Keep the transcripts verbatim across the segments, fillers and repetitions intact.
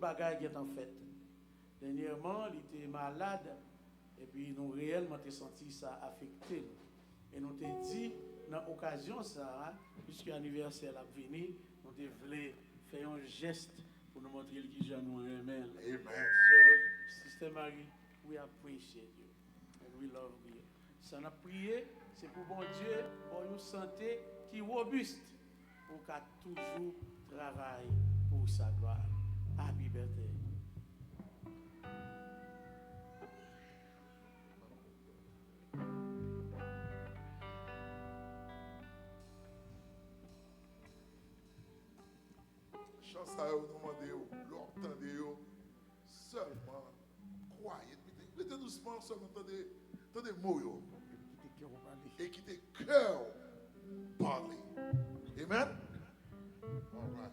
bagay gentan fèt. Dènyèman, li te malad, epi nou reyèlman te santi sa afekte nou. E nou te di, nan okazyon sa a, piske anivèsè l ap vini, nou te vle fè yon jès pou nou montre l kijan nou renmen l. Amen. So, Sister Marie, we appreciate you and we love you. Sa n ap priye, se pou Bondye ba w yon sante ki wobis, pou w ka toujou travay pou sa glwa. Happy birthday. Chan sa yo, nou mande yo, lè w ap tande yo, sèlman kwaye. Mete, mete dousman, sèlman tande, tande mo yo. E kite kè w pale. E kite kè w pale. Amen? All right.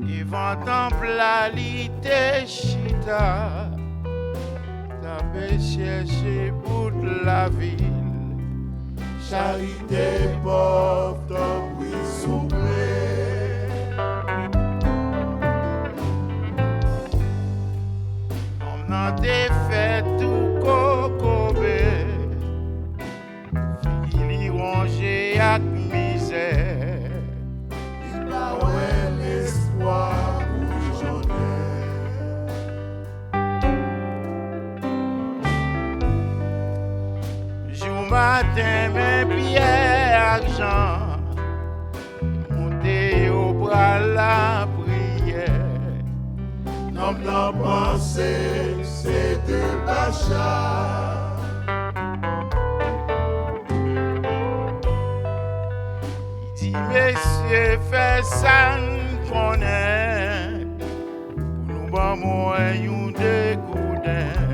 Devan tanp la li te chita, t ap chèche bout lavil. Charite pòv, tanpri, souple. Nonm nan te fè tou kokobe. Figi li wonje ak mizè. Li pa wè lespwa boujonnen. Jou maten, men Pyè ak Jan monte, yo pral lapriyè. Nonm nan panse se de pacha. Li di, mesye, fè sa n konnen, pou nou ban mwen yon de gouden.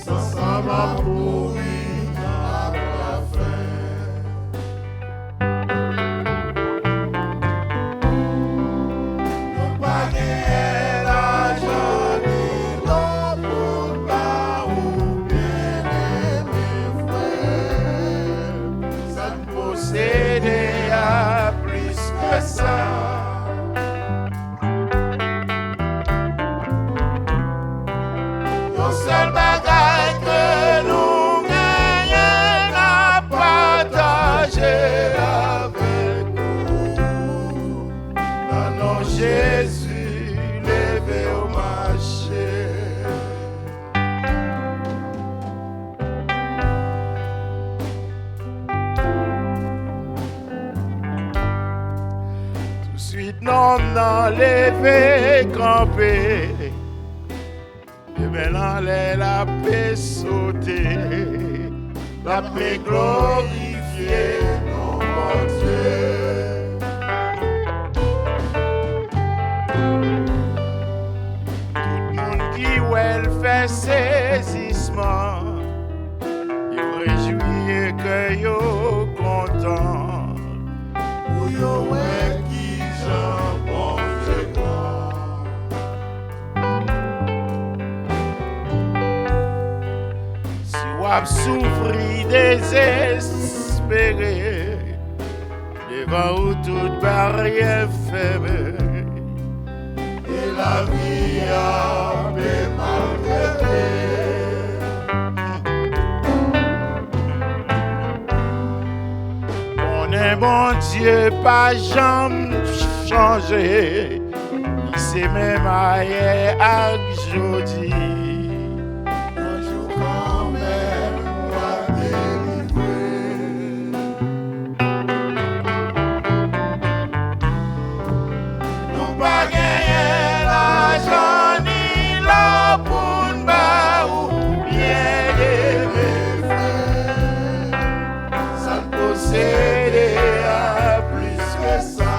Sansan m ap mouri ak lafen. Nou pa genyen lajan ni lò pou n ba ou, byeneme frè. Sa n posede a plis ke sa. Yon sèl bagay ke nou genyen, n ap pataje avèk ou. Nan non Jezi, leve w mache. Touswit, nonm nan leve kanpe. Leve l anlè, l ape sote. L ape glorifye non Bondye. Tout moun ki wè l fè sezisman. Yo rejwi e kè yo kontan. Pou yo wè kijan Bondye gran. Si w ap soufri dezespere, devan ou tout baryè fèmen. E lavi a pe maltrete. Konnen Bondye pa janm chanje, li se menm ayè ak jodi. Yon jou kanmenm, w a delivre. Nou pa Jan ni lò pou n ba ou, byeneme frè, sa n posede a plis ke sa.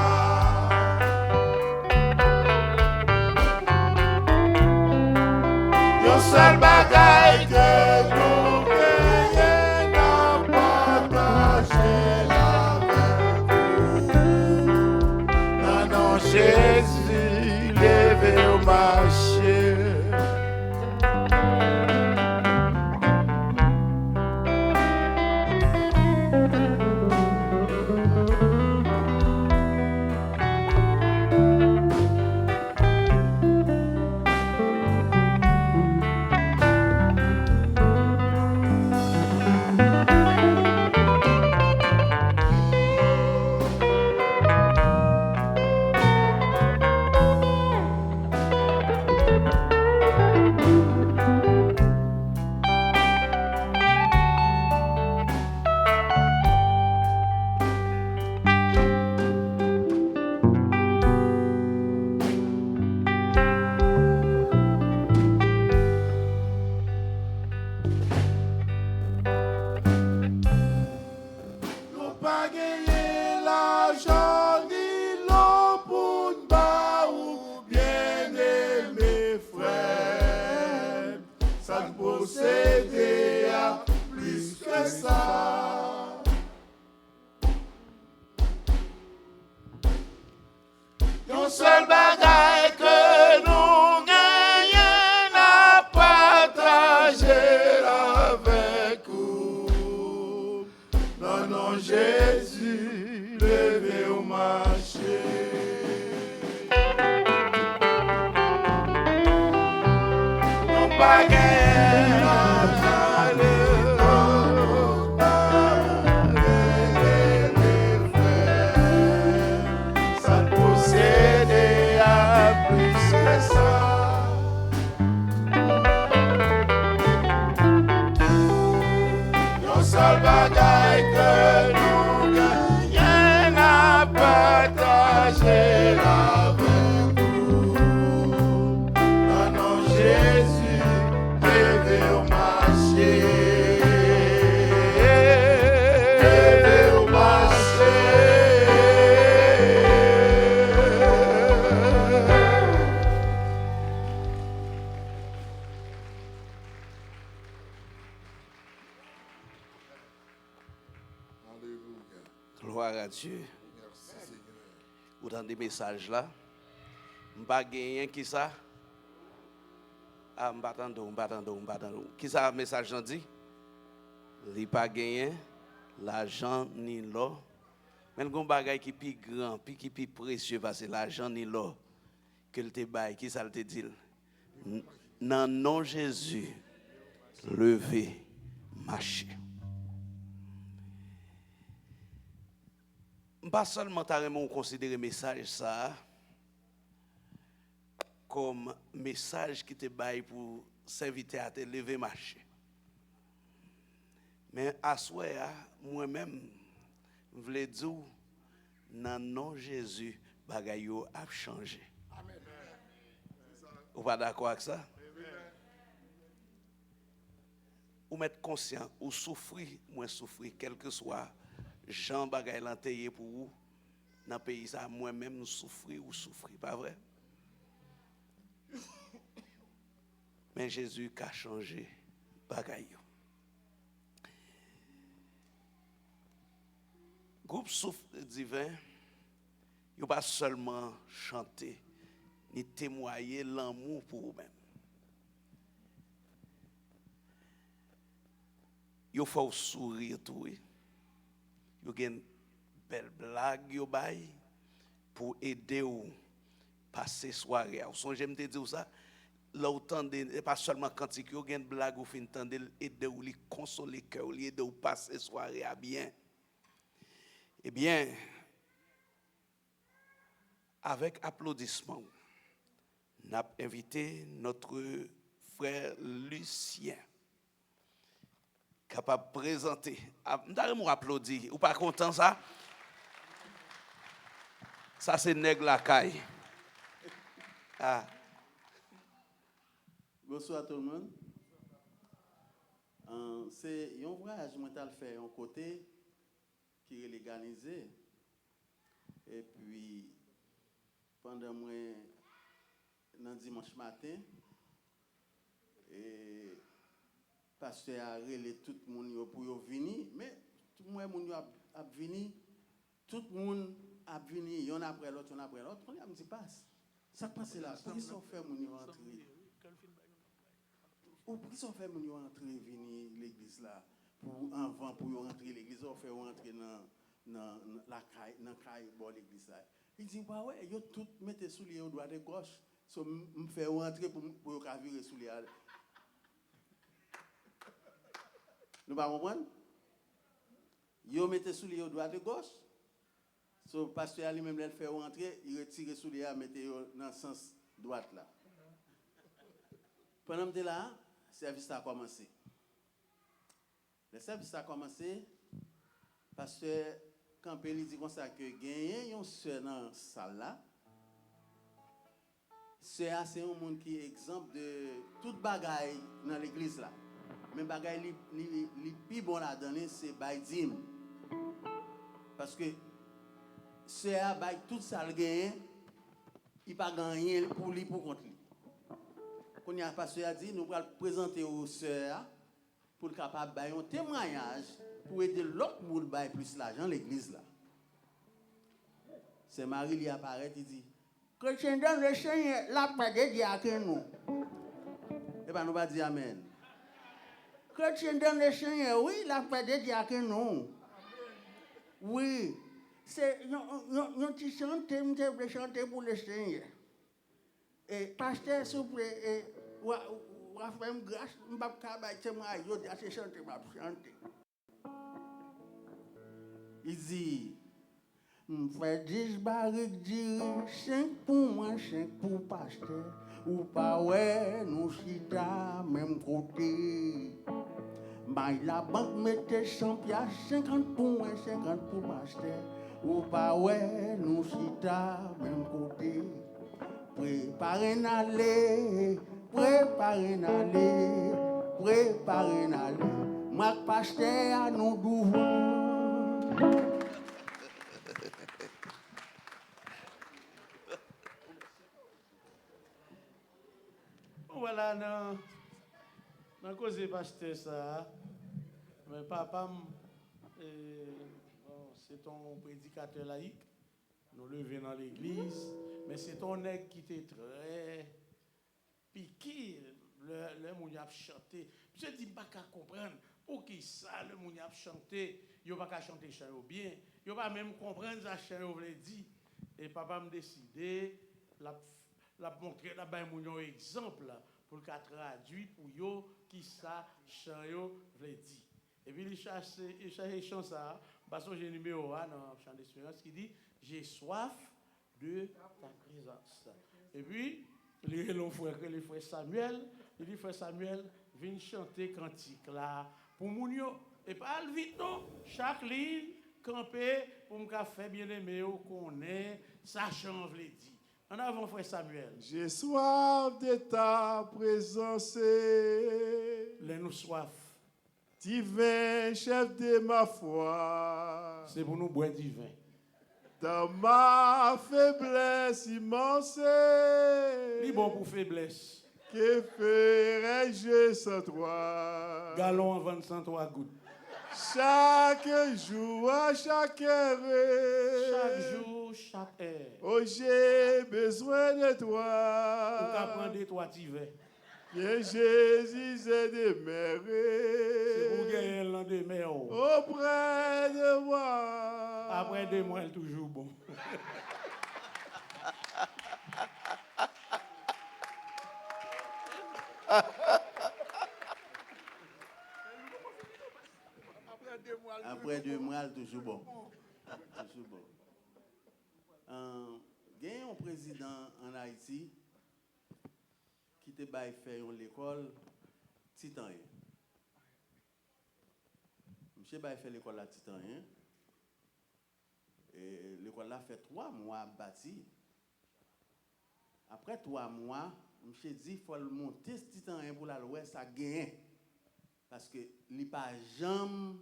Yon sèl bagay ke nou genyen, n ap pataje l avèk ou. Nan non Jezi, leve w mache. Nou pa genyen lajan ni lò pou n ba ou, byeneme frè m. Sa n posede a plis ke sa. Yon sèl bagay ke nou genyen, n ap pataje l avèk ou. Nan non Jezi, leve w mache. Nou pa gen ale, sa n posede a plis ke sa. Yon sèl bagay ke nou genyen, n ap pataje l avèk ou. Nan non Jezi, leve w mache. Leve w mache. Alelouya. Gloire à Dieu. Mèsi, Senyè. Ou tande mesaj la? M pa genyen kisa? A, m pa tande w, m pa tande w, m pa tande w. Kisa mesaj lan di? Li pa genyen lajan ni lò. Men l gen yon bagay ki pi gran, pi, ki pi presye pase lajan ni lò ke l te bay. Kisa l te di l? N-, nan non Jezi, leve, mache. M pa sèlman ta renmen w konsidere mesaj sa a kòm mesaj ki te bay pou sèvitè a te leve mache. Men aswè a, mwen menm, m vle di w, nan non Jezi, bagay yo ap chanje. Ou pa dakò ak sa? Ou mèt konsyan, ou soufri, mwen soufri, kèlkeswa jan bagay lan te ye pou ou nan peyi sa, mwen menm m soufri, ou soufri, pa vre? Men Jezi ka chanje bagay yo. Gwoup Souf Diven, yo pa sèlman chante, ni temwaye lanmou pou ou menm. Yo fè w souri tou, wi. Yo gen bèl blag yo bay pou ede w pase sware a. Ou sonje m te di w sa? Lè w tande, e pa sèlman kantik yo, gen blag ou fin tande, l ede w, li konsole kè w, li ede w pase sware a byen. Ebyen, avèk aplodisman w, n ap envite notre frère Lucien kapab prezante. A, m ta renmen w aplodi. Ou pa kontan sa? Sa se nèg lakay. A. Bonsoir tout le monde. An, se yon vwayaj mwen t al fè yon kote ki rele Ganize. Epi, pandan mwen nan dimanch maten, e, pastè a rele tout moun yo pou yo vini, men m wè moun yo ap, ap vini, tout moun ap vini, yonn apre lòt, yonn apre lòt. Kounye a m di, "Pas, sa k pase la? Poukisa w fè moun yo antre?" Ou, poukisa w fè moun yo antre vini legliz la? Pou, anvan pou yo antre legliz la, w fè yo antre nan, nan, nan lakay, nan kay bò legliz la. Li di, "Ou pa wè, yo tout mete soulye yo dwat e gòch. So, m, m fè yo antre pou, pou yo ka vire soulye a." Nou pa konprann? Yo mete soulye yo dwat e gòch. So, pastè a li menm, lè l fè yo antre, li retire soulye a, mete yo nan sans dwat la. Pandan m te la a, sèvis la kòmanse. Lè sèvis la kòmanse, pastè kanpe, li di konsa ke genyen yon sè nan sal la. Sè a se yon moun ki egzanp de tout bagay nan legliz la. Men bagay li, li, li pi bon ladan li, se bay dim. Paske sè a bay tout sa l genyen, li pa gen anyen pou li, pou kont li. Kounye a, pastè a di, "Nou pral prezante w sè a, pou l kapab bay yon temwayaj pou ede lòt moun bay plis lajan legliz la." Sè Marily a parèt, li di, "Chrétien dans le Seigneur, la paix de Dieu avec nous." Epa nou pa di amèn. "Chrétien dans le Seigneur, wi, la paix de Dieu avec nous." Wi, se yon, yon, yon ti chante m te vle chante pou le Seigneur. E, pastè, souple, e, w a, w a fè m gras, m p ap ka bay temwayaj jodi a, se chante m ap chante. Li di, "M fè dis barik diri, senk pou mwen, senk pou pastè. Ou pa wè nou chita menm kote. May labank mete san pyas, senkant pou mwen, senkant pou pastè. Ou pa wè nou chita menm kote." Prepare n ale, prepare n ale, prepare n ale. Mwen ak pastè a nou douvan. Bon, vwala, nan, nan koze pastè sa a, men papa m, e, bon, se t on predikatè layik. Nou leve nan legliz, men se t on nèg ki te trè piki lè, lè moun yo ap chante. Misye di, "M pa ka konprann poukisa lè moun yo ap chante, yo pa ka chante chan yo byen, yo pa menm konprann sa chan yo vle di." E papa m deside, l ap, l ap montre, l ap bay moun yo egzanp pou l ka tradui pou yo kisa chan yo vle di. Epi li chache, li chache chan sa a, m pa sonje nimewo a nan Chan Desperans, ki di, "J'ai soif de ta présence." Epi, li rele yon frè, rele frè Samuel, li di, "Frè Samuel, vin chante kantik la pou moun yo." E pa al vit non, chak liy, kanpe pou m ka fè byeneme yo konnen sa chan an vle di. Ann avan, frè Samuel. J'ai soif de ta présence. Lè nou swaf. Divin chef de ma foi. Se pou nou bwè diven. Dans ma faiblesse immense. Li bon pou feblès. Que ferais-je sans toi? Galon an vann san twa goud. Chaque jour, à chaque heure. Chak jou, chak è. Oh, j'ai besoin de toi. Ou ka pran de twa ti vè. Bien, Jésus, je demeurerai. Se pou w genyen l nan demen w. Auprès de moi. Apre de mwa, l toujou bon. Apre de mwa, l toujou bon. Toujou bon. Ahn, gen yon prezidan ann Ayiti ki te bay fè yon lekòl Titanyen. Misye bay fè lekòl la Titanyen. E lekòl la fè twa mwa ap bati. Apre twa mwa, Misye di fò l monte Titanyen pou l al wè sa k genyen. Paske li pa janm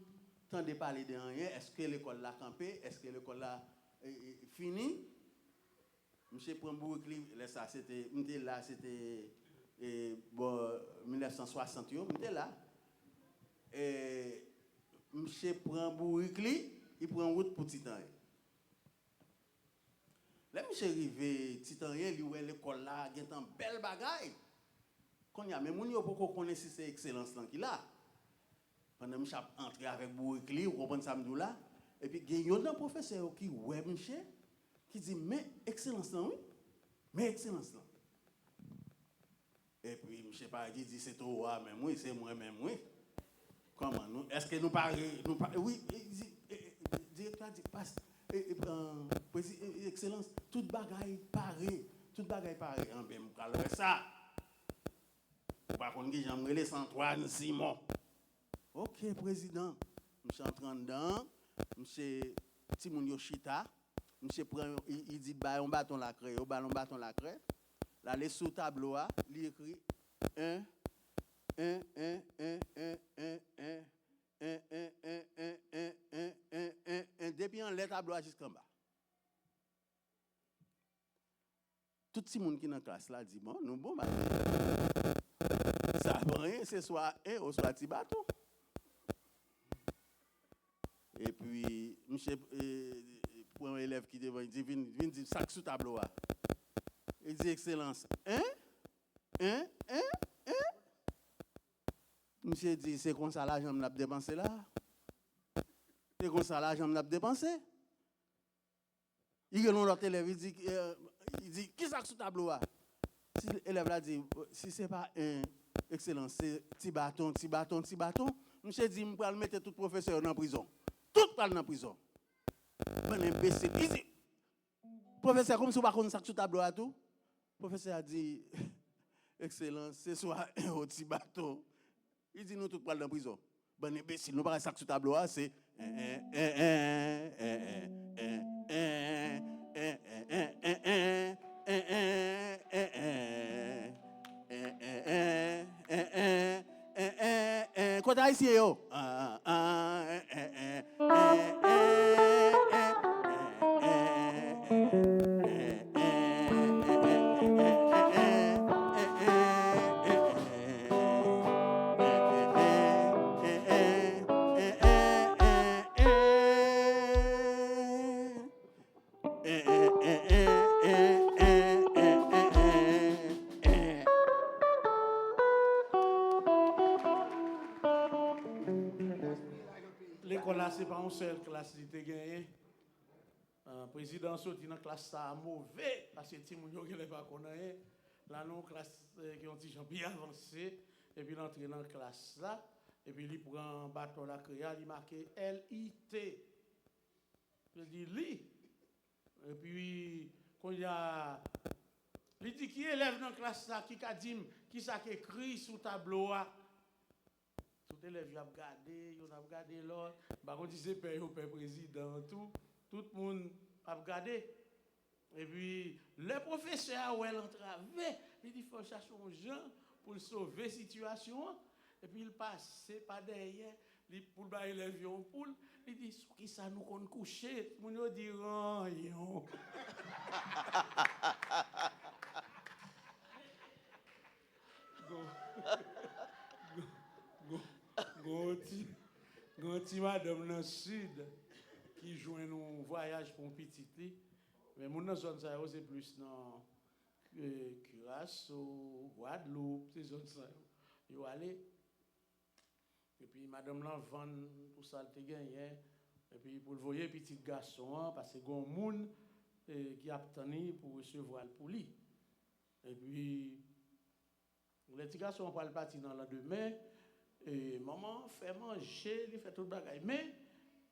tande pale de anyen. Èske lekòl la kanpe? Èske lekòl la e, e, fini? Misye pran bourik li, lè sa se te, m te la, se te e, bò mil nèf san swasant yo, m te la. E, misye pran bourik li, li pran wout pou Titanyen. Lè misye rive Titanyen, li wè lekòl la gentan bèl bagay. Kounye a, men moun yo poko konnen si se Ekselans lan ki la. Pandan misye ap antre avèk bourik li, ou konprann sa m di w la? Epi gen youn nan pwofesè yo ki wè misye, ki di, "Men Ekselans lan, wi. Men Ekselans lan." Epi misye parèt, li di, "Se towo a menm, wi, se mwen menm, wi. Kòman nou, èske nou pare, nou pa, wi," e, di, e, e, direktè a di, "Pas, e, e, an, prezi-, e, e, Ekselans, tout bagay pare, tout bagay pare." Anben, m pral wè sa. Ou pa konn ki jan m rele, se Antoine Simon. "Ok, prezidan." Misye antre anndan, misye, timoun yo chita, misye pran, li, li di, "Ba yon baton lakrè." Yo ba l yon baton lakrè. L ale sou tablo a, li ekri en, en, en, en, en, en, en, en, en, en, en, en, en, en, en, en, depi anlè tablo a jiskanba. Tout timoun ki nan klas la di, "Bon, nou bon, madanm." Sa pa anyen, se swa en oswa ti baton. Epi, misye, e, pran yon elèv ki devan, li di, "Vin, vin di sa k sou tablo a." Li di, "Ekselans, en? En? En? En?" Misye di, "Se konsa lajan m n ap depanse la? Se konsa lajan m n ap depanse?" Li gen yon lòt elèv, li di, e, li di, "Ki sa k sou tablo a?" Si elèv la di, "Si se pa en, Ekselans, se ti baton, ti baton, ti baton." Misye di, "M pral mete tout pwofesè yo nan prizon. Tout pral nan prizon." Bann enbesil. Li di, "Pwofesè, kòmsi w pa konn sa k sou tablo a tou?" Pwofesè a di, "Ekselans, se swa en ou ti baton." Li di, "Nou tout pral nan prizon. Bann enbesil, nou pa wè sa k sou tablo a, se kote ayisyen yo?" Lekòl la, se pa yon sèl klas li te genyen. Ah, prezidan an soti nan klas sa a move, paske timoun yo genlè pa konn anyen. La, nan yon klas, eh, ki yon ti jan pi avanse, epi l antre nan klas la, epi li pran baton lakrè a, li make L I T. Li di, "Li." Epi, kounye a, li di, "Ki elèv nan klas la ki ka di m ki sa k ekri sou tablo a?" Tout elèv yo ap gade, youn ap gade lòt. M pa konn si se pè yo pè prezidan an tou. Tout moun ap gade. Epi, lè pwofesè a wè l antrave, li di fò l chache yon jan pou l sove sitiyasyon an. Epi, l pase pa dèyè, li, pou l bay elèv yo yon poul. Li di, "Sou ki sa nou konn kouche?" Moun yo di, "Ranyon." Gon, gon, gon, gon ti, gon ti madanm nan Sid ki jwenn yon vwayaj pou yon pitit li. Men moun nan zòn sa yo, se plis nan, eh, Kiraso, Gwadloup, se zòn sa yo yo ale. Epi madanm lan vann tout sa l te genyen, epi pou l voye pitit gason an, paske gon moun, eh, ki ap tann li pou resevwa l pou li. Epi, lè ti gason an pral pati nan landemen, e, manman an fè manje, li fè tout bagay. Men,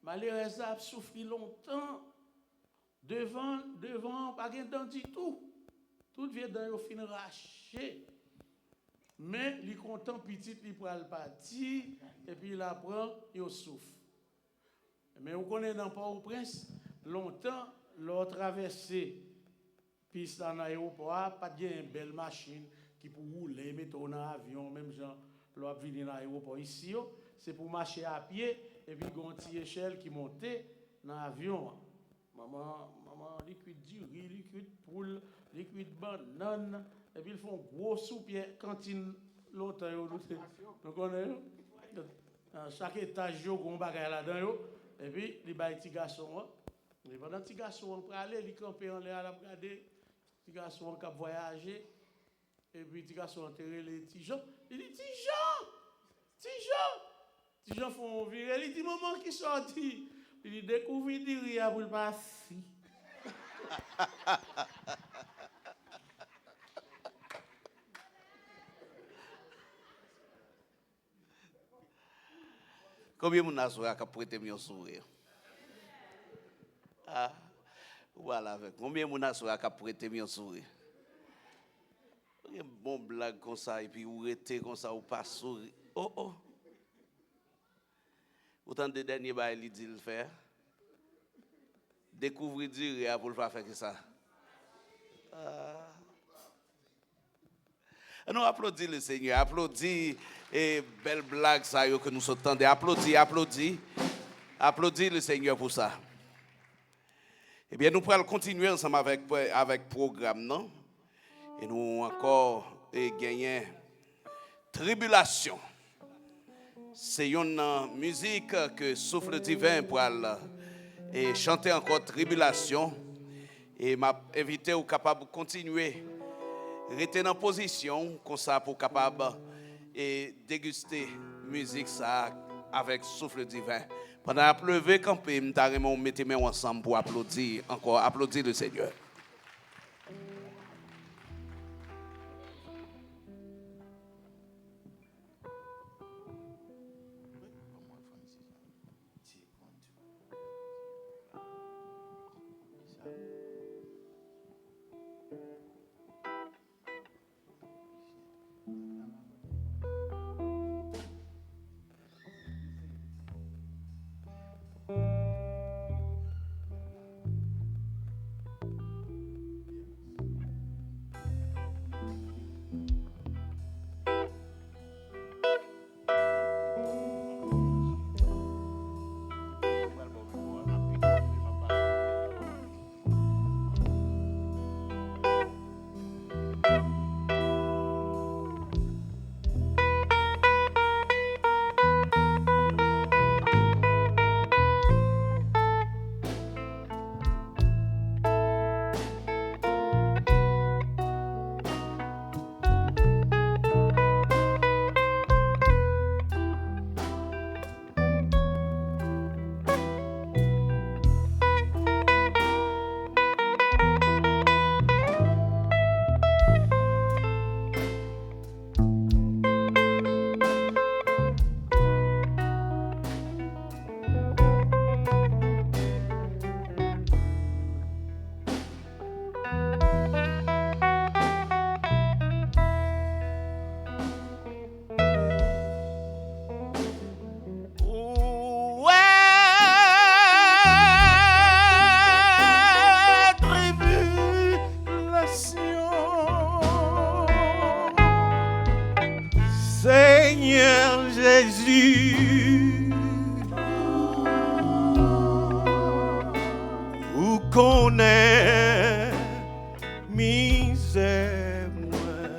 malerèz la ap soufri lontan. Devan, devan an pa gen dan ditou. Tout vye dan yo fin rache. Men, li kontan pitit li pral pati, epi l ap pran yon souf. Men ou konnen nan Pòtoprens, lontan, lè w travèse pis la nan ayewopò a, pa t genyen bèl machin, ki pou woule, mete w nan avyon, menm jan lè w ap vini nan ayewopò isi yo, se pou w mache a pye, epi gen yon ti echèl ki monte nan avyon an. Manman, manman, li kwit diri, li kwit poul, li kwit bannann, epi l fè yon gwo soupye kantin lontan yo, nou te, nou konnen yo. Ah, chak etaj yo, gen yon bagay ladan yo, epi li bay ti gason an. E pandan ti gason an prale, li kanpe anlè a, l ap gade ti gason an k ap vwayaje. Epi ti gason an te rele Ti Jan. Li di, "Ti Jan! Ti Jan!" Ti Jan fè yon vire. Li di, "Manman, kisa w di?" Li di, "Dekouvri diri a pou l pa si." Konbyen moun aswè a k ap prete m yon souri? Ah, ou pale avèk. Konbyen moun aswè a k ap prete m yon souri? Ou gen bon blag konsa, epi ou rete konsa, ou pa souri. Oh, oh. Ou tande dènye bagay li di l fè a? Dekouvri diri a pou l pa fè kisa? Ah. Nou aplodi le Senyè. Aplodi, e, bèl blag sa yo ke nou sot tande. Aplodi, aplodi. Aplodi le Senyè pou sa. Ebyen, nou pral kontinye ansanm avèk, avèk pwogram nan. E nou ankò, e, genyen tribilasyon. Se youn nan mizik ke Souffle Divin pral, e, chante ankò, tribilasyon. E m ap envite w kapab kontinye rete nan pozisyon w konsa pou w kapab, e, degiste mizik sa a avèk Souffle Divin. Pandan y ap leve kanpe, m ta renmen w mete men w ansanm pou w aplodi ankò. Aplodi le Senyè. Ou wè tribilasyon, Senyè Jezi, ou konnen mizè mwen.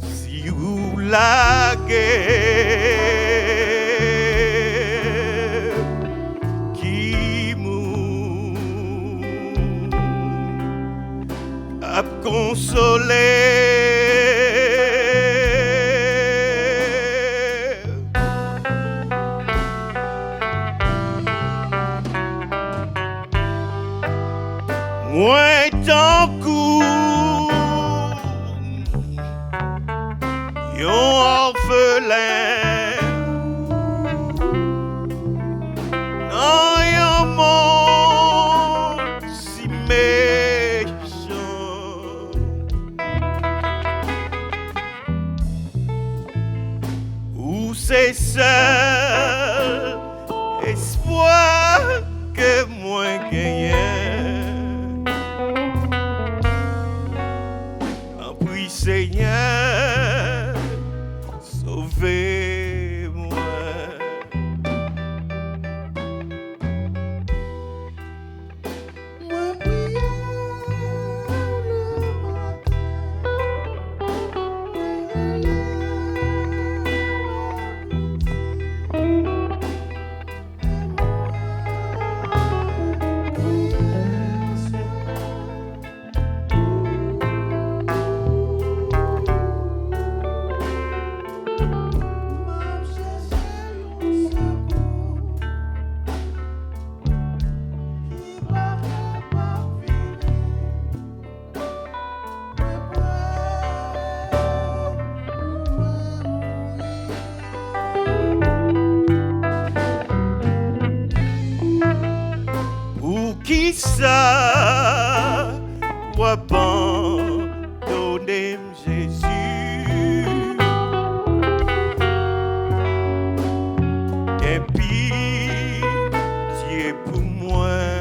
Si ou lage ki moun ap konsole. Mwen tankou yon òfelen nan yon mond si mechan. Ou se sèl espwa ke mwen Poukisa w abandone m, Jezi? Gen pitye pou mwen.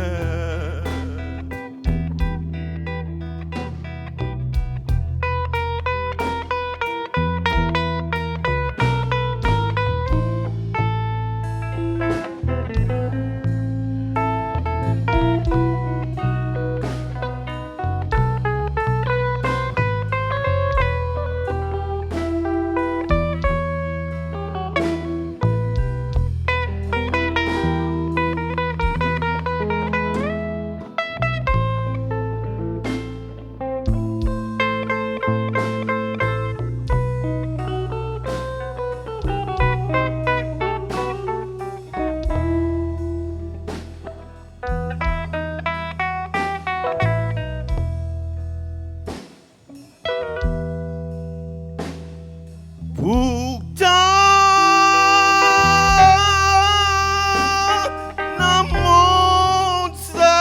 Poutan, nan mond sa,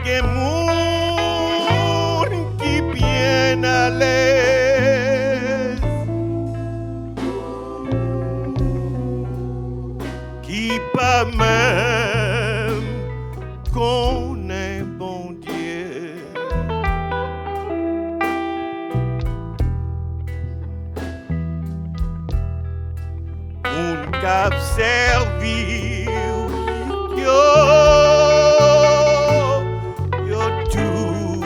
gen moun ki byen alèz, ki pa menm konnen Bondye. Moun k ap sèvi w yo, yo toujou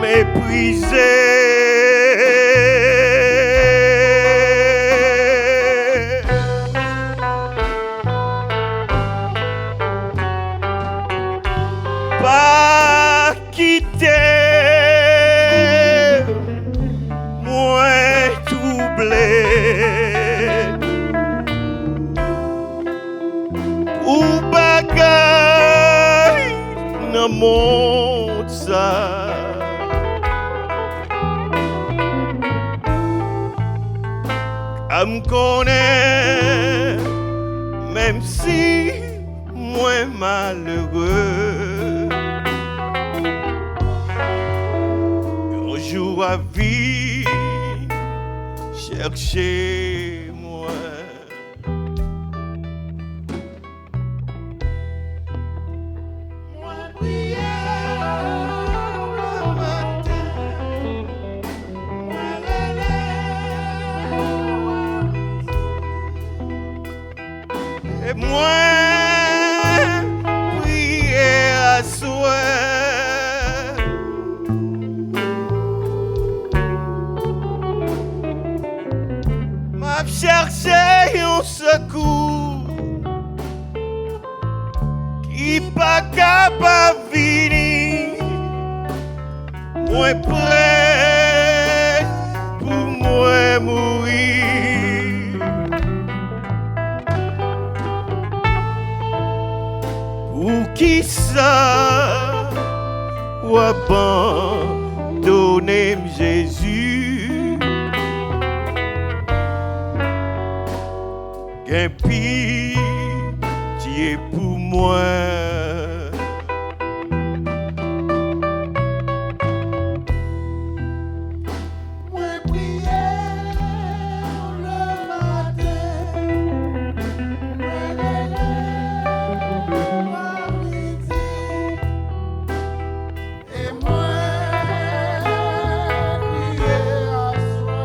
meprize. Pa kite mwen twouble pou bagay nan mond sa. Ka m konnen, menm si mwen malere, yon jou w ap vin chèche mwen. Mwen priye ou le maten, mwen rele ou a midi, e mwen priye aswè. M ap chèche yon sekou ki pa ka pa vini. Mwen prè pou mwen mouri. Poukisa w abandone m, Jezi? Gen pitye pou mwen. Mwen priye w le maten, mwen rele w a midi. E mwen priye aswè.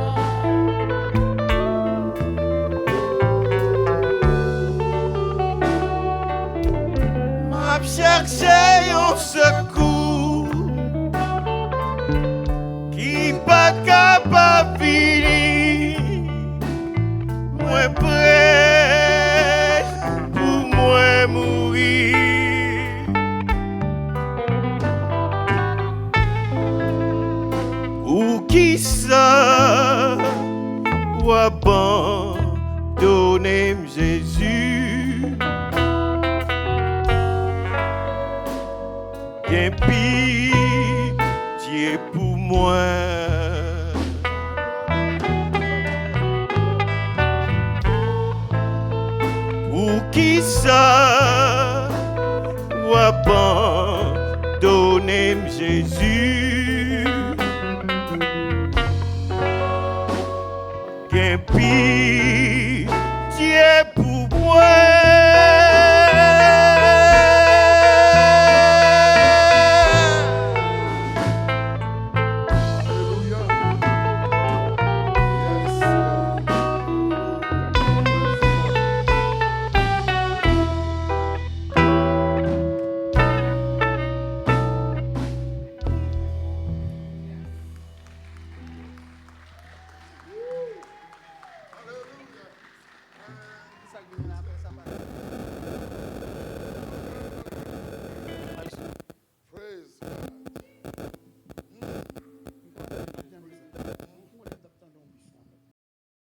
M ap chèche yon sekou ki pa ka pa vini. Mwen prè pou mwen mouri. Poukisa w abandone m, Jezi? Gen pitye pou mwen. Poukisa w abandone m, Jezi?